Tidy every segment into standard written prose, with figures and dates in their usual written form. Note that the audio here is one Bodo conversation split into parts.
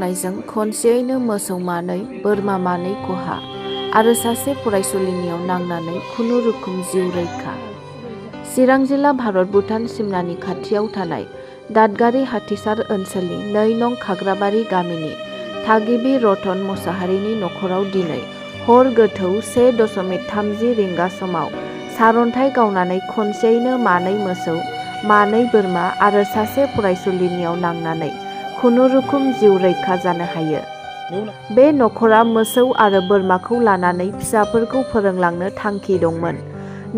नांनायजों खनसेयैनो मोसौ मानै बोरमा मानै खहा आरो सासे फरायसुलिनियाव नांनानै खुनुरुखुम जिउ रैखा। चिरां जिल्ला भारत भुटान सिमनानि खाथियाव थानाय दादगारि हाथिसार ओनसोलनि 2 नं खाग्राबारि गामिनि थागिबि रतन मोसाहारिनि नखराव दिनै हर गोथौ 1.30 रिंगा समाव सारन्थाइ गावनानै खनसेयैनो मानै मोसौ, मानै बोरमा आरो सासे फरायसुलिनियाव नांनानै खुनुरुखुम जिउ रैखा जानो हायो। बे नखरा मोसौ आरो बोरमाखौ लानानै फिसाफोरखौ फोरोंलांनो थांखि दंमोन।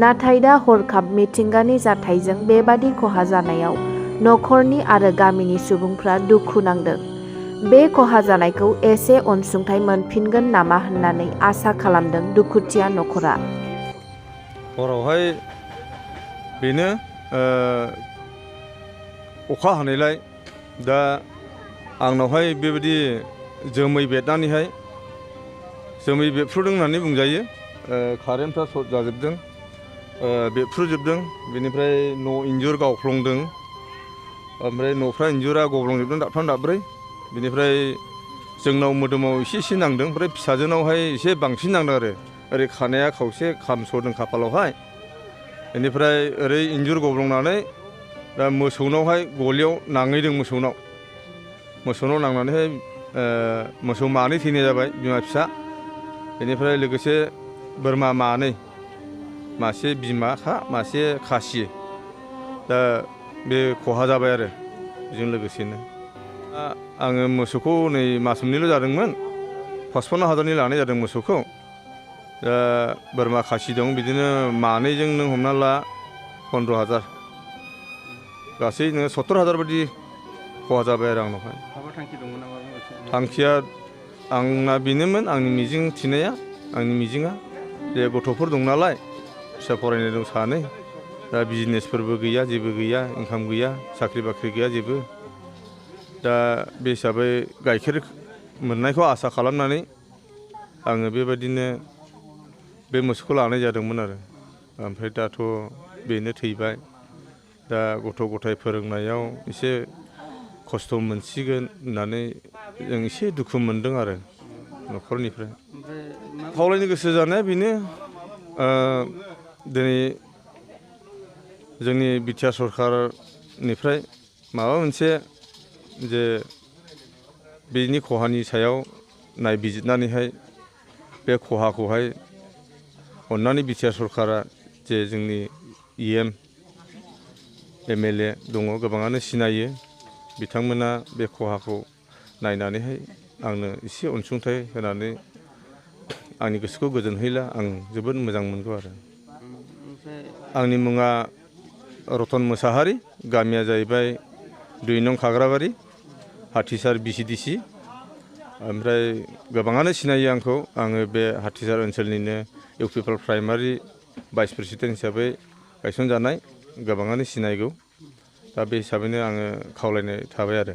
नाथाय दा हरखाब मिथिंगानि जाथायजों बेबादि खहा जानायाव नखरनि आरो गामिनि सुबुंफ्रा दुखु नांदों। बे खहा जानायखौ एसे अनसुंथाइ मोनफिनगोन नामा होननानै आसा खालामदों दुखुथिया नखरा। हरावहाय बेनो अखा हानायलाय दा आंनावहाय बेबायदि जोमै बेरनानैहाय जोमै बेरफ्रुदों होननानै बुंजायो। कारेन्टफ्रा सर्ट जाजोबदों, बेरफ्रुजोबदों। बेनिफ्राय न' इन्जुर गावफ्लंदों, ओमफ्राय न'फ्रा इन्जुरा गब्लंजोबदों दाबथाम दाब्रै। बेनिफ्राय जोंनाव मोदोमाव एसे नांदों, ओमफ्राय फिसाजोनावहाय एसे बांसिन नांदों आरो ओरै खानाया खावसे खामस'दों खाफालावहाय। बेनिफ्राय ओरै इन्जुर गब्लंनानै दा मोसौनावहाय गलियाव नांहैदों। मोसौनाव नांनानैहाय मोसौ मानै थैनाय जाबाय, बिमा फिसा। बेनिफ्राय लोगोसे बोरमा मानै, मासे बिमाखा मासे खासि। दा बे खहा जाबाय आरो बेजों लोगोसेनो आङो मोसौखौ नै मास मोननैल' जादोंमोन, 55,000नि लानाय जादों मोसौखौ। दा बोरमा खासि दं बिदिनो मानैजों नों हमना ला 15,000, गासै नोङो 70,000 बायदि खहा जाबाय आरो आंनावहाय। थांखिया आंना बेनोमोन, आंनि मिजिं थिनाया, आंनि मिजिङा जे गथ'फोर दं नालाय, फिसा फरायनाय दं सानै। दा बिजनेसफोरबो गैया, जेबो गैया, इनकाम गैया, साख्रि बाख्रि गैया जेबो। दा बे हिसाबै गाइखेर मोननायखौ आसा खालामनानै आङो बेबायदिनो बे मोसौखौ लानाय जादोंमोन आरो। ओमफ्राय दाथ' बेनो थैबाय। दा गथ' गथाय फोरोंनायाव एसे खस्थ' मोनसिगोन होननानै जों एसे दुखु मोनदों आरो न'खरनिफ्राय। खावलायनो गोसो जानाया बेनो, दिनै जोंनि बिटिआर सरकारनिफ्राय माबा मोनसे जे बेनि खहानि सायाव नायबिजिरनानैहाय बे खहाखौहाय अननानै बिटिआर सरकारा, जे जोंनि EM MLA दङ, गोबाङानो सिनायो, बिथांमोना बे खहाखौ नायनानैहाय आंनो एसे अनसुंथाइ होनानै आंनि गोसोखौ गोजोनहोयोब्ला आं जोबोद मोजां मोनगौ आरो। आंनि मुङा रतन मोसाहारि, गामिया जाहैबाय 2 नं खाग्राबारि, हाथिसार BCDC। ओमफ्राय गोबाङानो सिनायो आंखौ। आङो बे हाथिसार ओनसोलनिनो UPPL प्राइमारि भाइस प्रेसिडेन्ट हिसाबै गायसनजानाय, गोबाङानो सिनायगौ। दा बे हिसाबैनो आङो खावलायनाय थाबाय आरो।